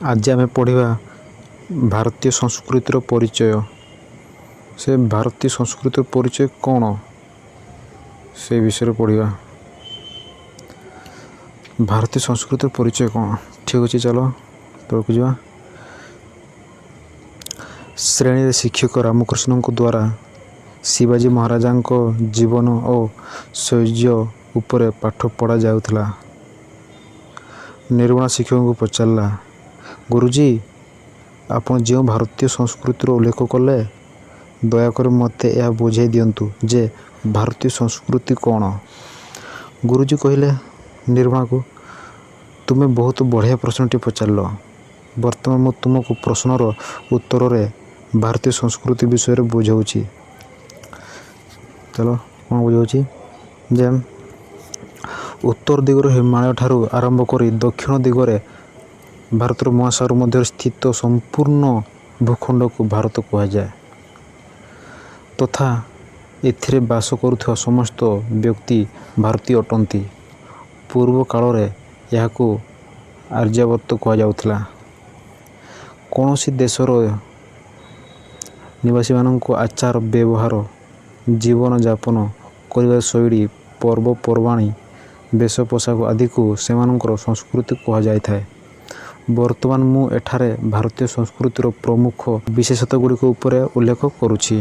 ଆଜି ଆମେ ପଢ଼ିବା ଭାରତୀୟ ସଂସ୍କୃତିର ପରିଚୟ। ସେ ଭାରତୀୟ ସଂସ୍କୃତିର ପରିଚୟ କ'ଣ, ସେ ବିଷୟରେ ପଢ଼ିବା। ଭାରତୀୟ ସଂସ୍କୃତିର ପରିଚୟ କ'ଣ? ଠିକ୍ ଅଛି, ଚାଲ ତଳକୁ ଯିବା। ଶ୍ରେଣୀରେ ଶିକ୍ଷକ ରାମକୃଷ୍ଣଙ୍କ ଦ୍ୱାରା ଶିବାଜୀ ମହାରାଜାଙ୍କ ଜୀବନ ଓ ଶୌର୍ଯ୍ୟ ଉପରେ ପାଠ ପଢ଼ାଯାଉଥିଲା। ନିର୍ମଳା ଶିକ୍ଷକଙ୍କୁ ପଚାରିଲା, "ଗୁରୁଜୀ, ଆପଣ ଯେଉଁ ଭାରତୀୟ ସଂସ୍କୃତିର ଉଲ୍ଲେଖ କଲେ, ଦୟାକରି ମୋତେ ଏହା ବୁଝାଇ ଦିଅନ୍ତୁ ଯେ ଭାରତୀୟ ସଂସ୍କୃତି କ'ଣ?" ଗୁରୁଜୀ କହିଲେ ନିର୍ମଳାକୁ, "ତୁମେ ବହୁତ ବଢ଼ିଆ ପ୍ରଶ୍ନଟି ପଚାରିଲ। ବର୍ତ୍ତମାନ ମୁଁ ତୁମକୁ ପ୍ରଶ୍ନର ଉତ୍ତରରେ ଭାରତୀୟ ସଂସ୍କୃତି ବିଷୟରେ ବୁଝାଉଛି।" ଚାଲ, କ'ଣ ବୁଝାଉଛି ଯେ ଉତ୍ତର ଦିଗରୁ ହିମାଳୟ ଠାରୁ ଆରମ୍ଭ କରି ଦକ୍ଷିଣ ଦିଗରେ ଭାରତର ମହାସାଗର ମଧ୍ୟରେ ସ୍ଥିତ ସମ୍ପୂର୍ଣ୍ଣ ଭୂଖଣ୍ଡକୁ ଭାରତ କୁହାଯାଏ ତଥା ଏଥିରେ ବାସ କରୁଥିବା ସମସ୍ତ ବ୍ୟକ୍ତି ଭାରତୀୟ ଅଟନ୍ତି। ପୂର୍ବ କାଳରେ ଏହାକୁ ଆର୍ଯ୍ୟାବର୍ତ୍ତ କୁହାଯାଉଥିଲା। କୌଣସି ଦେଶର ନିବାସୀମାନଙ୍କ ଆଚାର ବ୍ୟବହାର, ଜୀବନଯାପନ କରିବା ଶୈଳୀ, ପର୍ବପର୍ବାଣି, ବେଶ ପୋଷାକ ଆଦିକୁ ସେମାନଙ୍କର ସଂସ୍କୃତି କୁହାଯାଇଥାଏ। ବର୍ତ୍ତମାନ ମୁଁ ଏଠାରେ ଭାରତୀୟ ସଂସ୍କୃତିର ପ୍ରମୁଖ ବିଶେଷତା ଗୁଡ଼ିକ ଉପରେ ଉଲ୍ଲେଖ କରୁଛି।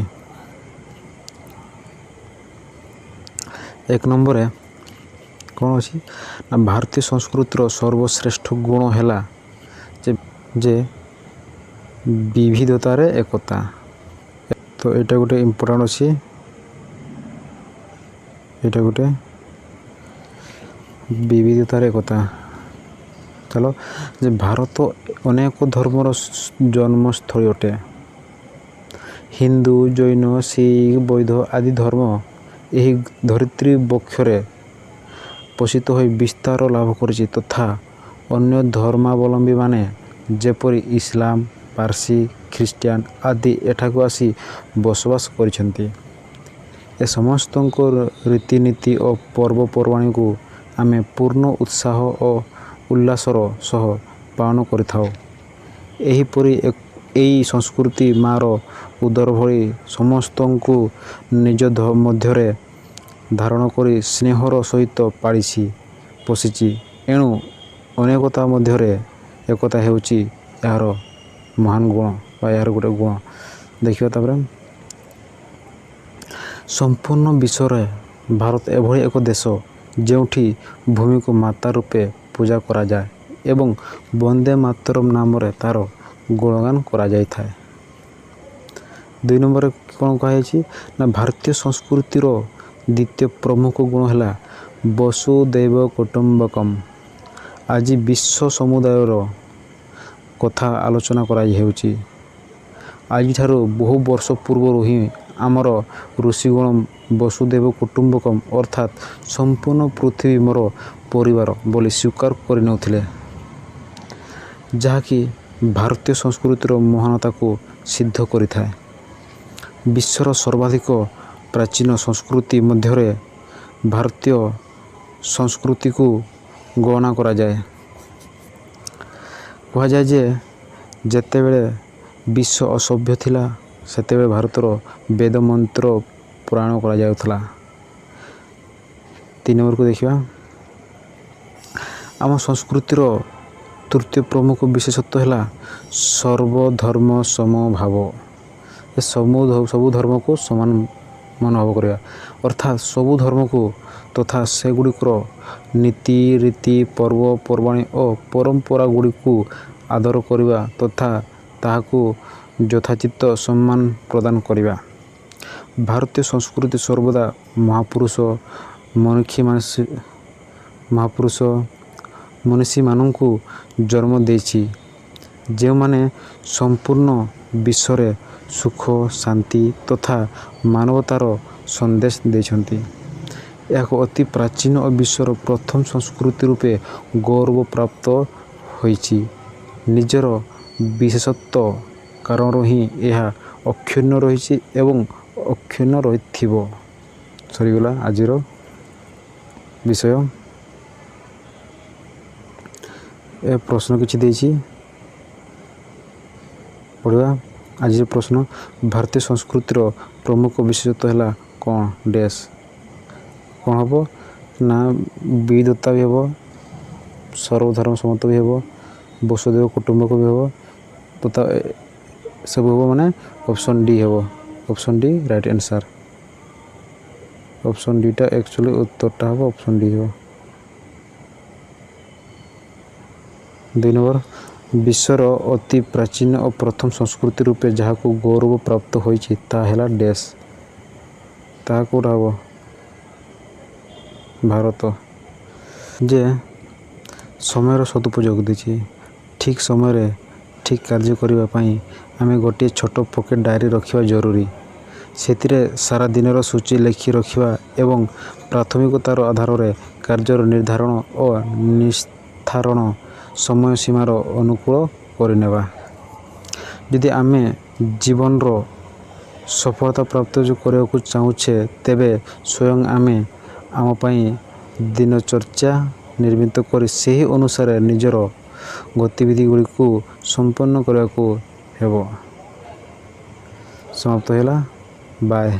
ଏକ ନମ୍ବରରେ କ'ଣ ଅଛି ନା, ଭାରତୀୟ ସଂସ୍କୃତିର ସର୍ବଶ୍ରେଷ୍ଠ ଗୁଣ ହେଲା ଯେ ବିବିଧତାରେ ଏକତା। ତ ଏଇଟା ଗୋଟେ ଇମ୍ପୋର୍ଟାଣ୍ଟ ଅଛି। ଏଇଟା ଗୋଟେ ବିବିଧତାରେ ଏକତା। ଚାଲ ଯେ ଭାରତ ଅନେକ ଧର୍ମର ଜନ୍ମସ୍ଥଳୀ ଅଟେ। ହିନ୍ଦୁ, ଜୈନ, ଶିଖ, ବୌଦ୍ଧ ଆଦି ଧର୍ମ ଏହି ଧରିତ୍ରୀ ବକ୍ଷରେ ପୋଷିତ ହୋଇ ବିସ୍ତାର ଲାଭ କରିଛି ତଥା ଅନ୍ୟ ଧର୍ମାବଲମ୍ବୀମାନେ ଯେପରି ଇସଲାମ, ପାର୍ସୀ, ଖ୍ରୀଷ୍ଟିଆନ ଆଦି ଏଠାକୁ ଆସି ବସବାସ କରିଛନ୍ତି। ଏ ସମସ୍ତଙ୍କ ରୀତିନୀତି ଓ ପର୍ବପର୍ବାଣିକୁ ଆମେ ପୂର୍ଣ୍ଣ ଉତ୍ସାହ ଓ ଉଲ୍ଲାସର ସହ ପାଳନ କରିଥାଉ। ଏହିପରି ଏଇ ସଂସ୍କୃତି ମାଆର ଉଦର ଭଳି ସମସ୍ତଙ୍କୁ ନିଜ ମଧ୍ୟରେ ଧାରଣ କରି ସ୍ନେହର ସହିତ ପାଳିଛି, ପୋଷିଛି। ଏଣୁ ଅନେକତା ମଧ୍ୟରେ ଏକତା ହେଉଛି ଏହାର ମହାନ ଗୁଣ ବା ଏହାର ଗୋଟେ ଗୁଣ। ଦେଖିବା ତାପରେ, ସମ୍ପୂର୍ଣ୍ଣ ବିଶ୍ୱରେ ଭାରତ ଏଭଳି ଏକ ଦେଶ, ଯେଉଁଠି ଭୂମିକୁ ମାତା ରୂପେ ପୂଜା କରାଯାଏ ଏବଂ ବନ୍ଦେ ମାତରମ୍ ନାମରେ ତା'ର ଗୁଣଗାନ କରାଯାଇଥାଏ। ଦୁଇ ନମ୍ବରରେ କ'ଣ କୁହାଯାଇଛି ନା, ଭାରତୀୟ ସଂସ୍କୃତିର ଦ୍ୱିତୀୟ ପ୍ରମୁଖ ଗୁଣ ହେଲା ବସୁଧୈବ କୁଟୁମ୍ବକମ୍। ଆଜି ବିଶ୍ୱ ସମୁଦାୟର କଥା ଆଲୋଚନା କରାହେଉଛି। ଆଜିଠାରୁ ବହୁ ବର୍ଷ ପୂର୍ବରୁ ହିଁ ଆମର ଋଷିଗଣ ବସୁଧୈବ କୁଟୁମ୍ବକମ୍, ଅର୍ଥାତ୍ ସମ୍ପୂର୍ଣ୍ଣ ପୃଥିବୀ ମୋର ପରିବାର ବୋଲି ସ୍ୱୀକାର କରିନେଉଥିଲେ, ଯାହାକି ଭାରତୀୟ ସଂସ୍କୃତିର ମହାନତାକୁ ସିଦ୍ଧ କରିଥାଏ। ବିଶ୍ୱର ସର୍ବାଧିକ ପ୍ରାଚୀନ ସଂସ୍କୃତି ମଧ୍ୟରେ ଭାରତୀୟ ସଂସ୍କୃତିକୁ ଗଣନା କରାଯାଏ। କୁହାଯାଏ ଯେ ଯେତେବେଳେ ବିଶ୍ୱ ଅସଭ୍ୟ ଥିଲା, ସେତେବେଳେ ଭାରତର ବେଦ ମନ୍ତ୍ର ପୁରାଣ କରାଯାଉଥିଲା। ତିନି ନମ୍ବରକୁ ଦେଖିବା। ଆମ ସଂସ୍କୃତିର ତୃତୀୟ ପ୍ରମୁଖ ବିଶେଷତ୍ୱ ହେଲା ସର୍ବଧର୍ମ ସମଭାବ। ଏ ସବୁ ଧର୍ମକୁ ସମାନ ମନୋଭାବ କରିବା, ଅର୍ଥାତ୍ ସବୁ ଧର୍ମକୁ ତଥା ସେଗୁଡ଼ିକର ନୀତି, ରୀତି, ପର୍ବପର୍ବାଣି ଓ ପରମ୍ପରା ଗୁଡ଼ିକୁ ଆଦର କରିବା ତଥା ତାହାକୁ ଯଥୋଚିତ ସମ୍ମାନ ପ୍ରଦାନ କରିବା। ଭାରତୀୟ ସଂସ୍କୃତି ସର୍ବଦା ମହାପୁରୁଷ ମନୀଷୀମାନଙ୍କୁ ଜନ୍ମ ଦେଇଛି, ଯେଉଁମାନେ ସମ୍ପୂର୍ଣ୍ଣ ବିଶ୍ୱରେ ସୁଖ, ଶାନ୍ତି ତଥା ମାନବତାର ସନ୍ଦେଶ ଦେଇଛନ୍ତି। ଏହାକୁ ଅତି ପ୍ରାଚୀନ ଓ ବିଶ୍ୱର ପ୍ରଥମ ସଂସ୍କୃତି ରୂପେ ଗୌରବ ପ୍ରାପ୍ତ ହୋଇଛି। ନିଜର ବିଶେଷତ୍ୱ କାରଣରୁ ହିଁ ଏହା ଅକ୍ଷୁଣ୍ଣ ରହିଛି ଏବଂ ଅକ୍ଷୁଣ୍ଣ ରହିଥିବ। ସରିଗଲା ଆଜିର ବିଷୟ। ଏ ପ୍ରଶ୍ନ କିଛି ଦେଇଛି। ପଢ଼ିବା ଆଜିର ପ୍ରଶ୍ନ। ଭାରତୀୟ ସଂସ୍କୃତିର ପ୍ରମୁଖ ବିଶେଷତ୍ୱ ହେଲା କ'ଣ ଡ୍ୟାସ୍? କ'ଣ ହେବ ନା ବିବିଧତା ବି ହେବ, ସର୍ବଧର୍ମ ସମ୍ମତ ବି ହେବ, ବସୁଧୈବ କୁଟୁମ୍ବକ ବି ହେବ, ତଥା ସବୁ ହେବ। ମାନେ ଅପସନ୍ ଡି ହେବ। Option D right answer. Option ଡିଟା actually ଉତ୍ତରଟା ହେବ, ଅପସନ୍ ଡି ହେବ। 2 ନମ୍ବର, ବିଶ୍ୱର ଅତି ପ୍ରାଚୀନ ଓ ପ୍ରଥମ ସଂସ୍କୃତି ରୂପେ ଯାହାକୁ ଗୌରବ ପ୍ରାପ୍ତ ହୋଇଛି ତାହା ହେଲା ଡ୍ୟାସ୍। ତାହା କେଉଁଟା ହେବ? ଭାରତ। ଯେ ସମୟର ସଦୁପଯୋଗ ଦେଇଛି। ଠିକ୍ ସମୟରେ ଠିକ୍ କାର୍ଯ୍ୟ କରିବା ପାଇଁ ଆମେ ଗୋଟିଏ ଛୋଟ ପକେଟ୍ ଡାଏରୀ ରଖିବା ଜରୁରୀ। ସେଥିରେ ସାରା ଦିନର ସୂଚୀ ଲେଖି ରଖିବା ଏବଂ ପ୍ରାଥମିକତାର ଆଧାରରେ କାର୍ଯ୍ୟର ନିର୍ଦ୍ଧାରଣ ଓ ନିସ୍ଥାରଣ ସମୟ ସୀମାର ଅନୁକୂଳ କରିନେବା। ଯଦି ଆମେ ଜୀବନର ସଫଳତା ପ୍ରାପ୍ତ କରିବାକୁ ଚାହୁଁଛେ, ତେବେ ସ୍ୱୟଂ ଆମେ ଆମ ପାଇଁ ଦିନଚର୍ଯ୍ୟା ନିର୍ମିତ କରି ସେହି ଅନୁସାରେ ନିଜର ଗତିବିଧି ଗୁଡ଼ିକୁ ସମ୍ପନ୍ନ କରିବାକୁ ହେବ। ସମାପ୍ତ ହେଲା। ବାଏ।